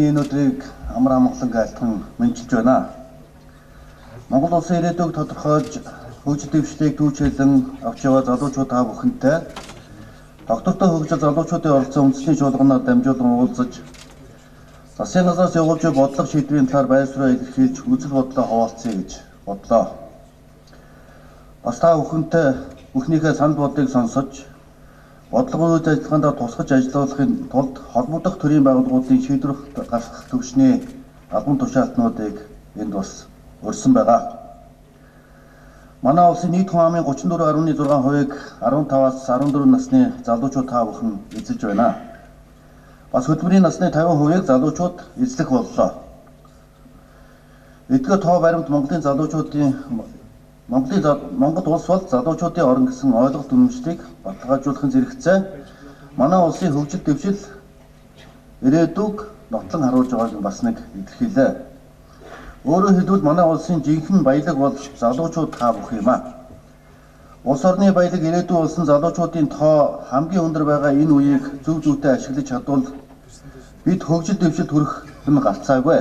бүхний энэ өдрийг амар амгалан айлтган мэндчилж байна. Монгол улсын ирээдүйг тодорхойлж хөгжил дэвшлийг түүжээлэн авч яваа залуучууд та бүхэнтэй доктортой хөгжил залуучуудын оролцсон үндэсний чуулганаар дамжуулан уулзаж засгийн газраас явуулж буй бодлого шийдвэрийн талаар байр сууриа илэрхийлж үзэл бодлоо хуваалцъя гэж бодлоо. Бас та бүхэнтэй бүхнийхээ санал бодлыг сонсож бодлого үйл ажиллагаанд тусгаж ажиллуулахын тулд холбогдох төрийн байгууллагуудын шийдвэр гаргах түвшний албан тушаалтнуудыг энд бас өрсөн байгаа. Манай улсын нийт хүн амын 34.6%-ыг 15-аас 14 насны залуучууд та бүхэн эзэлж байна. Бас хөдөлмөрийн насны 50%-ыг залуучууд эзлэх боллоо. Эдгээр тоо баримт Монголын залуучуудын Монгол улс бол залуучуудын орн гэсэн ойлголт үнэмшлийг баталгаажуулахын зэрэгцээ манай улсын хөгжил дэвшил ирээдүг нотлон харуулж байгааг нь бас нэг илэрхийлээ. Өөрөөр хэлбэл манай улсын жинхэнэ баялаг бол залуучууд та бүх юм аа. Улс орны баялаг ирээдүйн болсон залуучуудын тоо хамгийн өндөр байгаа энэ үеийг зөв зүйтэй ашиглаж чадвал бид хөгжил дэвшилд хүрэх нь гарцаагүй.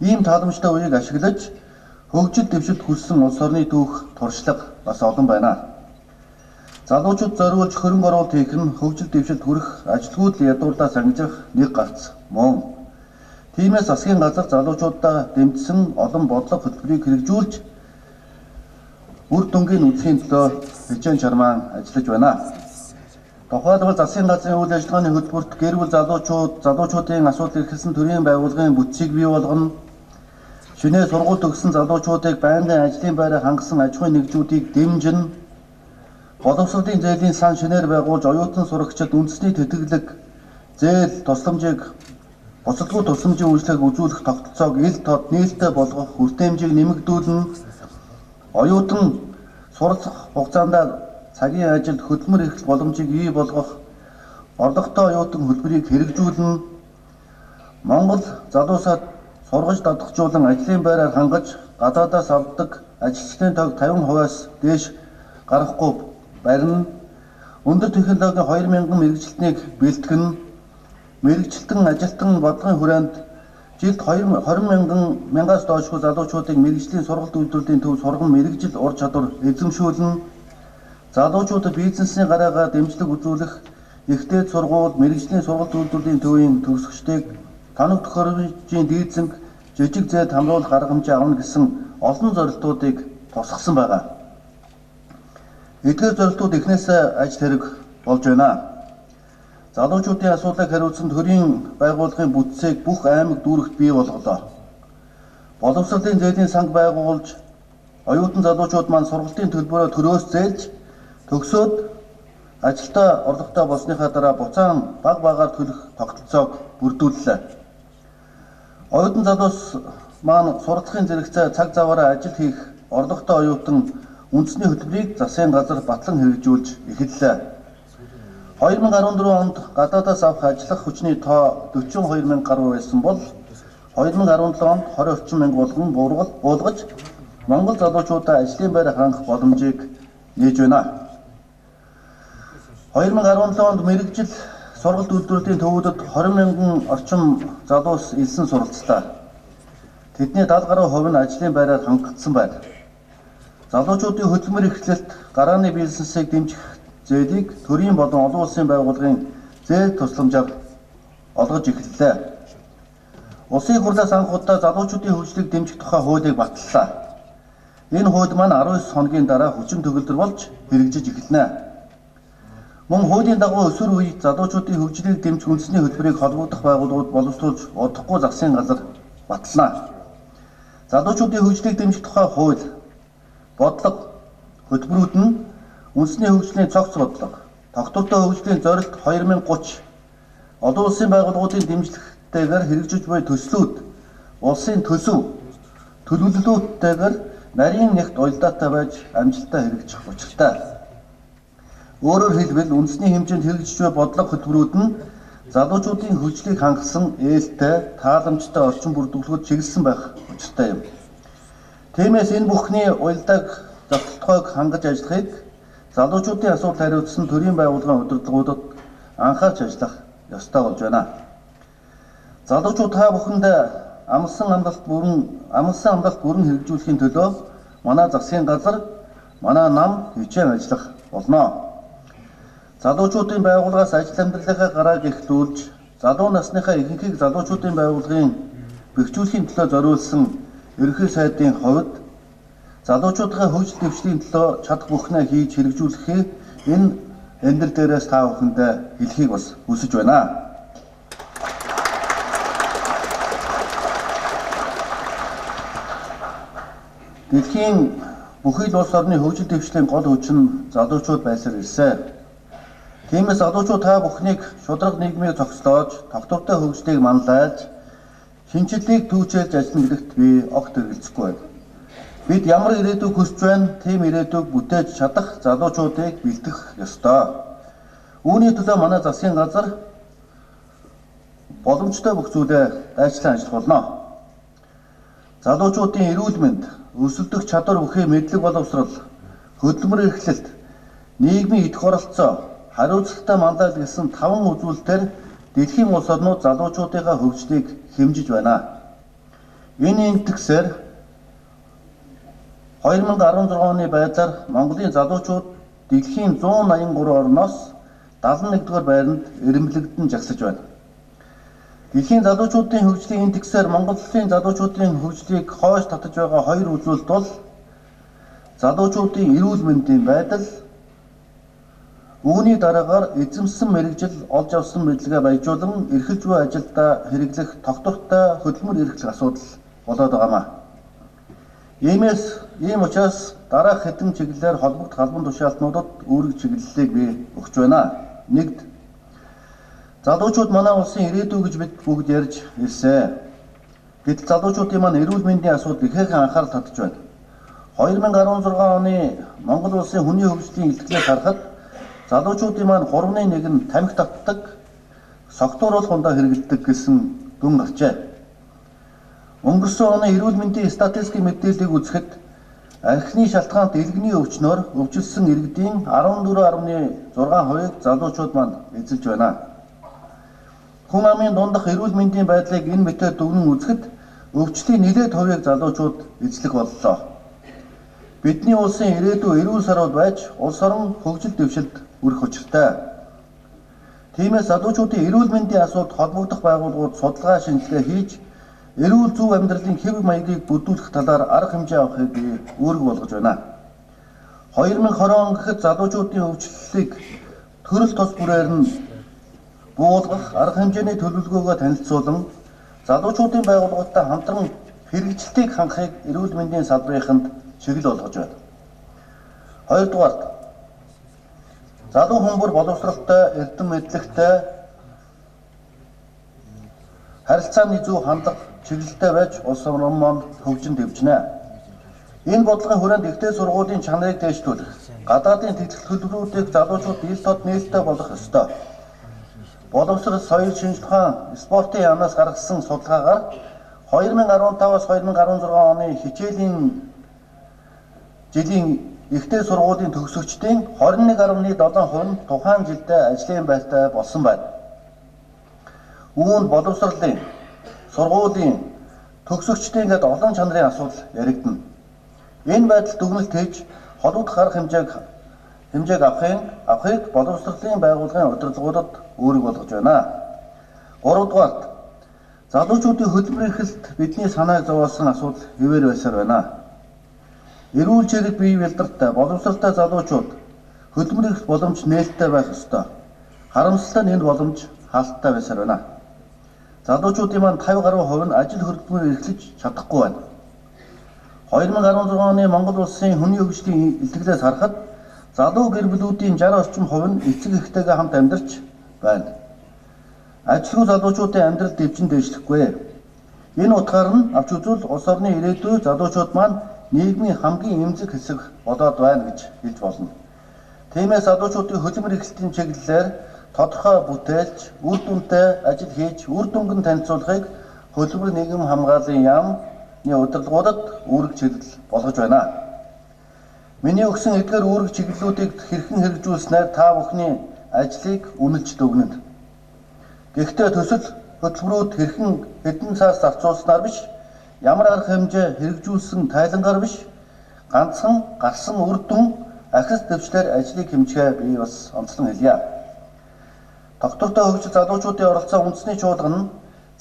Ийм тааламжтай үеийг ашиглаж хөгжил дэвшилд хүрсэн улс орны түүх туршлага бас олон байна. Залуучууд зориулж хөрөнгө оруулалт хийх нь хөгжил дэвшилд хүрэх ажилгүйдэл ядуурлаас ангижрах нэг гарц мөн. Тиймээс засгийн газар залуучуудаа дэмжсэн олон бодлого хөтөлбөрийг хэрэгжүүлж үр дүнгийн үзэхийн төлөө хичээн чармаан ажиллаж байна. Тухайлбал засгийн газрын үйл ажиллагааны хөтөлбөрт гэр бүл залуучуудын асуудал эрхэлсэн төрийн байгууллагын бүтцийг бий болгоно. Шинээр сургууль төгссөн залуучуудыг байнгын ажлын байраар хангасан аж ахуйн нэгжүүдийг дэмжинэ. Боловсролын зээлийн сан шинээр байгуулж оюутан сурагчид үндэсний тэтгэлэг, зээл, тусламжийг босолгүй тусламжийн үйлчлэгийг үзүүлэх тогтолцоог ил тод нээлттэй болгох хүртээмжийг нэмэгдүүлнэ. Оюутан суралцах хугацаанд цагийн ажилд хөдөлмөр эрхлэх боломжийг бий болгох, орлоготой оюутан хөтөлбөрийг хэрэгжүүлнэ. Монгол залуусаа сургаж дадахжуулан ажлын байраар хангаж гадаадаас авдаг ажилчдын тоог 50%-аас дээш гаргахгүй барина. Өндөр технологийн 2000 мэргэжилтнийг бэлтгэнэ. Мэргэжилтэн ажилтан бодлогын хүрээнд жилд 20 мянгаас доошгүй залуучуудыг мэргэжлийн сургалт үйлдвэрлэлийн төв сургам мэргэжил ур чадвар эзэмшүүлнэ. Залуучуудад бизнесийн гараагаа дэмжлэг үзүүлэх их дээд сургууль, мэргэжлийн сургалт үйлдвэрлэлийн төвийн төгсөгчдийг тоног төхөөрөмжийн дийдсэнг жижиг зээл хамруулах арга хэмжээ авна гэсэн олон зорилтуудыг тусгасан байгаа. Эдгээр зорилтууд эхнээсээ ажил хэрэг болж байна. Залуучуудын асуудлыг хариуцсан төрийн байгууллагын бүтцийг бүх аймаг дүүрэгт бий болголоо. Боловсролын зээлийн санг байгуулж оюутан залуучууд маань сургалтын төлбөрөөр төрөөс зээлж төгсөөд ажилдаа орлоготой болсныхаа дараа буцаан баг багаар төлөх тогтолцоог бүрдүүллээ. Оюутан залуус маань суралцахын зэрэгцээ цаг заваараа ажил хийх орлоготой оюутан үндэсний хөтөлбөрийг засгийн газар батлан хэрэгжүүлж эхэллээ. 2014 онд гадаадаас авах ажиллах хүчний тоо 42 мянга гаруй байсан бол 2017 онд 20 орчим мянга болгон буулгаж Монгол залуучуудаа ажлын байраар хангах боломжийг нээж байна. 2017 онд мэргэжил сургалт үйлдвэрлэлийн төвүүдэд 20 мянган орчим залуус элсэн суралцлаа. Тэдний 70 гаруй хувь нь ажлын байраар хангагдсан байна. Залуучуудын хөдөлмөр эрхлэлт, гарааны бизнесийг дэмжих зээлийг төрийн болон олон улсын байгууллагын зээл тусламжаар олгож эхэллээ. Улсын хурлаас анх удаа залуучуудын хөгжлийг дэмжих тухай хуулийг баталлаа. Энэ хууль маань 19 хоногийн дараа хүчин төгөлдөр болж хэрэгжиж эхэлнэ. Мөн хуулийн дагуу өсвөр үед залуучуудын хөгжлийг дэмжих үндэсний хөтөлбөрийг холбогдох байгууллагууд боловсруулж удахгүй засгийн газар батална. Залуучуудын хөгжлийг дэмжих тухай хууль, бодлого, хөтөлбөрүүд нь үндэсний хөгжлийн цогц бодлого, тогтвортой хөгжлийн зорилт 2030, олон улсын байгууллагуудын дэмжлэгтэйгээр хэрэгжиж буй төслүүд, улсын төсөв, төлөвлөлтүүдтэйгээр нарийн нэгт уялдаатай байж амжилттай хэрэгжих учиртай. Өөрөөр хэлбэл үндэсний хэмжээнд хэрэгжиж буй бодлого хөтөлбөрүүд нь залуучуудын хөгжлийг хангасан ээлтэй, тааламжтай орчин бүрдүүлэхэд чиглэсэн байх учиртай юм. Тиймээс энэ бүхний уялдааг зохицолтгойг хангаж ажиллахыг залуучуудын асуудал хариуцсан төрийн байгууллагын удирдлагуудад анхаарч ажиллах ёстой болж байна. Залуучууд та бүхэнд амласан амлалт бүрэн хэрэгжүүлэхийн төлөө манай засгийн газар, манай нам хичээн ажиллах болно. Залуучуудын байгууллагаас ажил амьдралынхаа гарааг эхлүүлж, залуу насныхаа ихэнхийг залуучуудын байгууллагын бэхжүүлэхийн төлөө зориулсан ерөнхий сайдын хувьд залуучуудын хөгжил дэвшлийн төлөө чадах бүхнээ хийж хэрэгжүүлэхийг энэ өндөр дээрээс та бүхэндээ хэлхийг бас хүсэж байна. Дэлхийн бүхий л улс орны хөгжил дэвшлийн гол хүч нь залуучууд байсаар ирсэн. Тиймээс залуучууд та бүхнийг шударга нийгмийг зохицлоож, тогтвортой хөгжлийг манлайлж, шинэчлэлийг түүчээлж ажиллана гэдэгт би огт эргэлзэхгүй байна. Бид ямар ирээдүйг хүсэж байна, тийм ирээдүйг бүтээж чадах залуучуудыг бэлтгэх ёстой. Үүний төлөө манай засгийн газар боломжтой бүх зүйлээ дайчлан ажиллах болно. Залуучуудын эрүүл мэнд, өрсөлдөх чадвар бүхий мэдлэг боловсрол, хөдөлмөр эрхлэлт, нийгмийн идэвх оролцоо, хариуцлагатай манлайл гэсэн 5 үзүүлэлтээр дэлхийн улс орнууд залуучуудынхаа хөгжлийг хэмжиж байна. Энэ индексээр 2016 оны байдлаар Монголын залуучууд дэлхийн 183 орноос 71-р байранд эрэмблэгдэн жагсаж байна. Дэлхийн залуучуудын хөгжлийн индексээр Монголын залуучуудын хөгжлийг хойш татаж байгаа хоёр үзүүлэлт бол залуучуудын эрүүл мэндийн байдал, үүний дараагаар эзэмшсэн мэргэжил, олж авсан мэдлэгээ баяжуулан эрхэлж буй ажилдаа хэрэглэх тогтвортой хөдөлмөр эрхлэх асуудал болоод байгаамаа. Ийм учраас дараах хэдэн чиглэлээр холбогдох албан тушаалтнуудад үүрэг чиглэлийг би өгч байна. Нэгд, залуучууд манай улсын ирээдүй гэж бид бүгд ярьж ирсэн. Гэтэл залуучуудын маань эрүүл мэндийн асуудал ихээхэн анхаарал татж байна. 2016 оны Монгол улсын хүний хөгжлийн илтгэлээр харахад залуучуудын маань 3-1 нь тамхи татдаг, согтууруулах ундаа хэрэглэдэг гэсэн дүн гарчээ. Өнгөрсөн оны эрүүл мэндийн статистикийн мэдээллийг үзэхэд архины шалтгаант иргэний өвчнөөр өвчлөсөн иргэдийн 14.6%-ийг залуучууд маань эзэлж байна. Хүн амын дундах эрүүл мэндийн байдлыг энэ мэтээр дүгнэн үзэхэд өвчлийн нэлээд хувийг залуучууд эзлэх боллоо. Бидний улсын ирээдүй эрүүл саруул байж улс орон хөгжил дэвшилд хүрэх учиртай. Тиймээс залуучуудын эрүүл мэндийн асуудалд холбогдох байгууллагууд судалгаа шинжилгээ хийж эрүүл зөв амьдралын хэв маягийг бүрдүүлэх талаар арга хэмжээ авахыг би үүрэг болгож байна. 2020 он гэхэд залуучуудын өвчлөлийг төрөл тус бүрээр нь буулгах арга хэмжээний төлөвлөгөөгөө танилцуулан залуучуудын байгууллагуудтай хамтран хэрэгжилтийг хангахыг эрүүл мэндийн салбарынханд чиглэл болгож байна. Хоёрдугаарт, залуу хүн бүр боловсралтай, эрдэм мэдлэгтэй, харилцааны зөв хандлага чиглэлтэй байж улс орон маань хөгжин дэвжинэ. Энэ бодлогын хүрээнд ихтэй сургуулийн чанарыг дээшлүүлэх, гадаадын тэгтгэл төлбөрүүдийг залуучууд ил тод нээлттэй болгох ёстой. Боловсрол, соёл, шинжлэх ухаан, спортын яамнаас гаргасан судалгаагаар 2015-аас 2016 оны хичээлийн жилийн ихтэй сургуулийн төгсөгчдийн 21.7% нь тухайн жилдээ ажлын байртай болсон байна. Үүнд боловсролын, сургуулийн төгсөгчдийн гээд олон чанарын асуудал яригдана. Энэ байдал дүгнэлт хийж холбогдох арга хэмжээг авахыг боловсролын байгууллагын удирдлагуудад үүрэг болгож байна. Гуравдугаарт, залуучуудын хөдөлмөр эрхлэлт бидний санааг зовоосон асуудал хэвээр байсаар байна. Эрүүл чирэг бие бэлдэртэй, боловсралтай залуучууд хөдөлмөр эрхлэх боломж нээлттэй байх ёстой. Харамсалтай нь энэ боломж хаалттай байсаар байна. Залуучуудын маань 50 гаруй хувь нь ажил хөдөлмөр эрхлэж чадахгүй байна. 2016 оны Монгол улсын хүний хөгжлийн илтгэлээс харахад залуу гэр бүлүүдийн 60 орчим хувь нь эцэг эхтэйгээ хамт амьдарч байна. Ажилгүй залуучуудын амьдрал дэвжин дээшлэхгүй. Энэ утгаар нь авч үзвэл улс орны ирээдүй залуучууд маань нийгмийн хамгийн эмзэг хэсэг болоод байна гэж хэлж болно. Тиймээс залуучуудын хөдөлмөр эрхлэлтийн чиглэлээр тодорхой бүтээлч, үр дүнтэй ажил хийж, үр дүнг нь танилцуулахыг хөдөлмөр нийгэм хамгааллын яамны удирдлагуудад үүрэг чиглэл болгож байна. Миний өгсөн эдгээр үүрэг чиглэлүүдийг хэрхэн хэрэгжүүлснээр та бүхний ажлыг үнэлж дүгнэнэ. Гэхдээ төсөл хөтөлбөрүүд хэрхэн хэдэн цаас зарцуулснаар биш, ямар арга хэмжээ хэрэгжүүлсэн тайлангаар биш, ганцхан гарсан үр дүн ахис дэвшлэр ажлыг хэмжихээ би бас онцлон хэлье. Тогтвортой хөгжил залуучуудын оролцоо үндэсний чуулган нь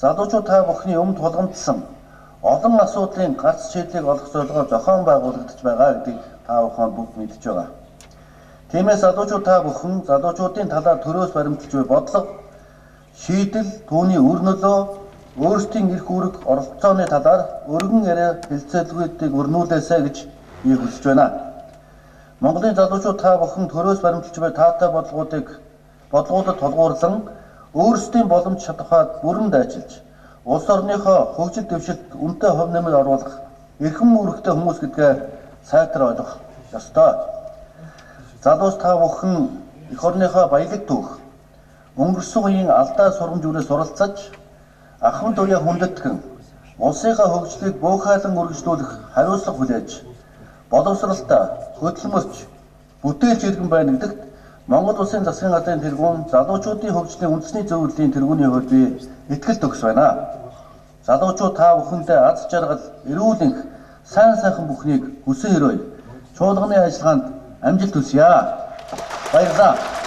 залуучууд та бүхний өмнө тулгамдсан олон асуудлын гарц шийдлийг олох зорилгоор зохион байгуулагдаж байгаа гэдгийг та бүхэн бүгд мэдж байгаа. Тиймээс залуучууд та бүхэн залуучуудын талаар төрөөс баримталж буй бодлого, шийдэл, түүний үр нөлөө, өөрсдийн эрх үүрэг оролцооны талаар өргөн яриа хэлцээлгүүдийг өрнүүлээсэй гэж би хүсэж байна. Монголын залуучууд та бүхэн төрөөс баримталж буй таатай бодлогуудад тулгуурлан өөрсдийн боломж чадхаад бүрэн дайчилж улс орныхоо хөгжил дэвшилт үнэтэй хувь нэмэр оруулах эрхэм үүрэгтэй хүмүүс гэдгээ сайтар ойлгох ёстой. Залуус та бүхэн эх орныхоо баялаг түүх, өнгөрсөн үеийн алдаа сургамж үрээ суралцаж ахмад үеэ хүндэтгэн улсынхаа хөгжлийг бөөхайлан үргэлжлүүлэх хариуцлага хүлээж боловсралтай, хөдөлмөрч, бүтээлч иргэн байна гэдэгт Монгол Улсын засгийн газрын тэргүүн залуучуудын хөгжлийн үндэсний зөвлөлийн тэргүүний хувьд би итгэл төгс байна. Залуучууд та бүхэндээ аз жаргал, эрүүл энх, сайн сайхан бүхнийг хүсэн ерөөе. Чуулганы ажиллагаанд амжилт хүсье. Баярлалаа.